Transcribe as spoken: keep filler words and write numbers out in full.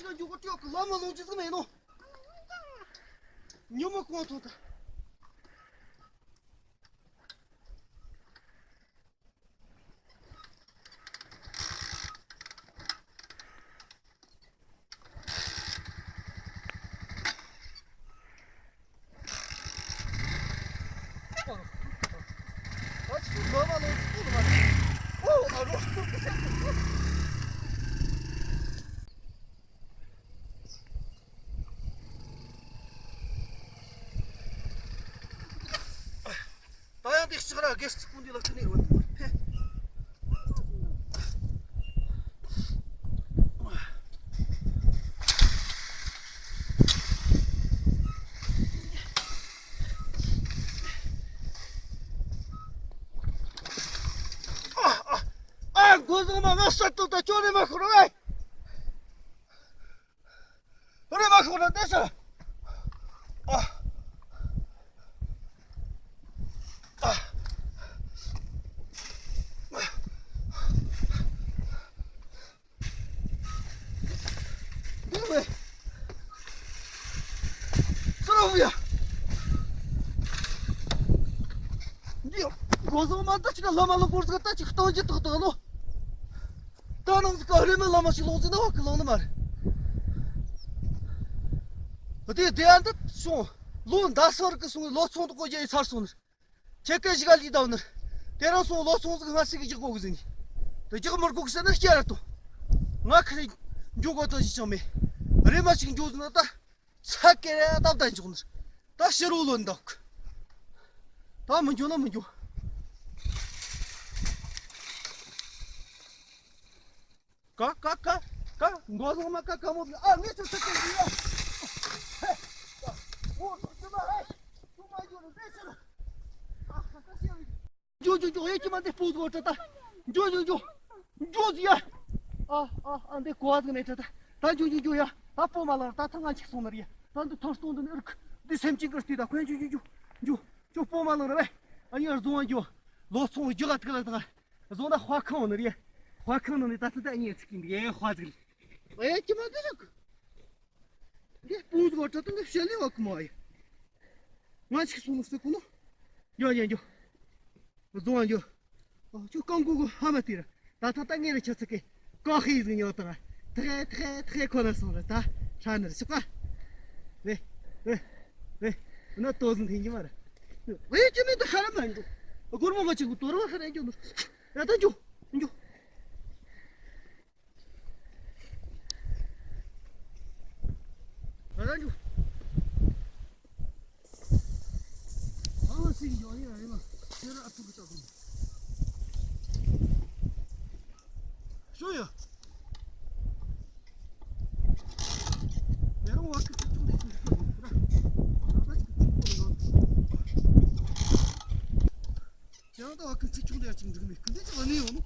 ཡང་འཇུག་གི་ལོ་མ་ལོང་ཅི་ཟིག་མེད་ནོ། ཉོ་མ་གོང་ཐོག་ཏུ། ད་ཡང་དེ་ལྕགས་ར་སྒེར་ཚུགས་ཀུན་འདི་ལ་ཁྲིད་ནས་འོང་། ཕེ། ཨ། མགོ་བཟུང་མ་ང་ས་ཏོ་ད་ཅོ་ནས་མ་ཤོར་བས། རེ་མ་ཤོར་ན་བསྡད་ཤག་ཨ། ཨ། འདི་བས། སོ་ར་བུ་ཡ། འདི་མགོ་བཟུང་མ་ད་ཅིག་ལ་མ་ལ་སྐོར་ཟིག་ད་ཅིག་གཏོང་རྒྱུ་ཏག་ཏག་ལོ། ད་ནང་ཟིག་ག་རེ་མི་ལ་མ་ཞིག་ལོག་ཟིན་ན་བ་གི་ལོང་ནི་མ་རེད། དེ་དེ་ཨ་འདི་སོང་། ལོ་འདའ་སོང་རིག་གི་སོང་ལོ་ཚོང་དུ་གོ་རྒྱ་ཡི་ཚར་སོང་ནི། ཁྱེད་ཀའི་ཞིག་ག་ལི་དང་ནི། དེ་རང་སོང་ལོ་ཚོང་ཟིག་སྔ་སིག་གི་རྒྱག་གོ་གི་ཟིན་ནི། དེ་རྒྱག་མི་དགོ་གི་ཟེར་ན་སྐྱེ་ར་ཏོ། ང་ཁ་རེ་འཇུག་གོ་ཏོ་ཞིག་ཅང་མེད། རེ་མ་ཞིག་འཇུག་ཟིན་ན་ད། ཚ་ཀེ་རེ་ཏབ་ཏ་འཇོག་ནི། ད་ཕྱི་རོལ་ལོན་འདུག་ད་མི་འཇོག་ན་མི་འཇོག་ཀ་ཀ་ཀ་ཀ་མགོ་ལོག་མ་ཀ་ཀ་མོ་ཨ་ངས་ཚུར་ཚུར་ཚུར་ཡོད། ཨོ་ཚུར་ཚུར་མ་ཧེ། ཚུར་མ་ཡོད་ནི་ཟེར་ཟེར། ཨ་ཁ་ཁ་ཤེས། འཇོ་འཇོ་འཇོ། ཨེ་ཅི་མ་འདི་སྤུ་གོ་ཏྲ་ད། འཇོ་འཇོ་འཇོ། འཇོ་ཟི་ཡ། ཨ་ཨ་ཨ་འདི་གོ་བ་ཟིག་མེད་ཏྲ་ད། ད་འཇོ་འཇོ་འཇོ་ཡ། ད་སྤོ་མ་ལངས་ད་ཐང་ང་ཆིག་སོང་ནི་རེད་ཡ། ད་འདི་ཐང་སྟོང་འདི་ནི་ཨུར་ཁུ་འདི་སེམས་ཅན་གི་རྟི་ད་ཁོན་འཇོ་འཇོ་འཇོ། འཇོ་འཇོ་སྤོ་མ་ལངས་ར་བས། ཨ་ཡ་བཟུང་བ་འཇོ། ལོ་ཚོང་རྒྱུ་ག་ཐུག་ལ་ཐང་། བཟུང་ད་དཔའ་ཁང་ནི་རེད་ཡ། དཔའ་ཁང་ནི་ནི་ད་ཐུག་ད་ཨ་ཡ་ཚིག་གི་འདི་ཡ་དཔའ་ཟིག་རེད། ཨེ་ཅི་མ་འདི་ལགས། འདི་སྤུ་གོ་ཏྲ་ད་འདི་ཤེ་ལི་བ་ཁུ་མ་ཡ། ང་ཆིག་སོང་ནོ་སི་ཀུ་ནོ། ཡོ་ཡོ་ཡོ། བཟུང་བ་ཡོ། ཨ་ཁྱོད་རྐང་མགོ་གོ་ཧ་མ་ཏི་ར། ད་ཐ་ད་ངེ་ར་ཆ་ཚ་ཀེ། ཀ་ཧི་ཟིག་ཉོ་ད་ར། ཐེ་ཐེ་ཐེ་ཁོ་ན་སོང་ར་ད། ཧྲ་ནི་ར་ཆོག་ག་ཝེ་ཝེ་ཝེ། ན་ཏོ་ཟིན་ཐེན་གྱི་མ་ར། ཝེ་ཅི་མི་ད་ཧ་ར་མ་འགྲོ། སྒོར་མོ་མ་ཆིག་གུ་དོ་ར་བ་ཧ་ར་འགྱོ་ནོ། ཡ་ད་འགྱོ་འགྱོ། ང་རང་ཚོ། ཨ་ཟིག་ཡོད་ཡ་ཡིན་ན་ཁྱེད་རང་ཨ་ཐུག་གི་ལྟ་དགོས། ཤོ་ཡ། ཡ་རང་བ་ཁི་ཁི་ཆུང་དེ་ཁི་ཁི་ཡོད་ར། ང་ད་ཁི་ཁི་ཁི་ཡོད། ཡང་ད་བ་ཁི་ཁི་ཆུང་དེ་ཡ་ཅིག་འགྲིག་མེད་ཁི་འདི་ཅི་ལ་ནི་ཡོད་ནོ།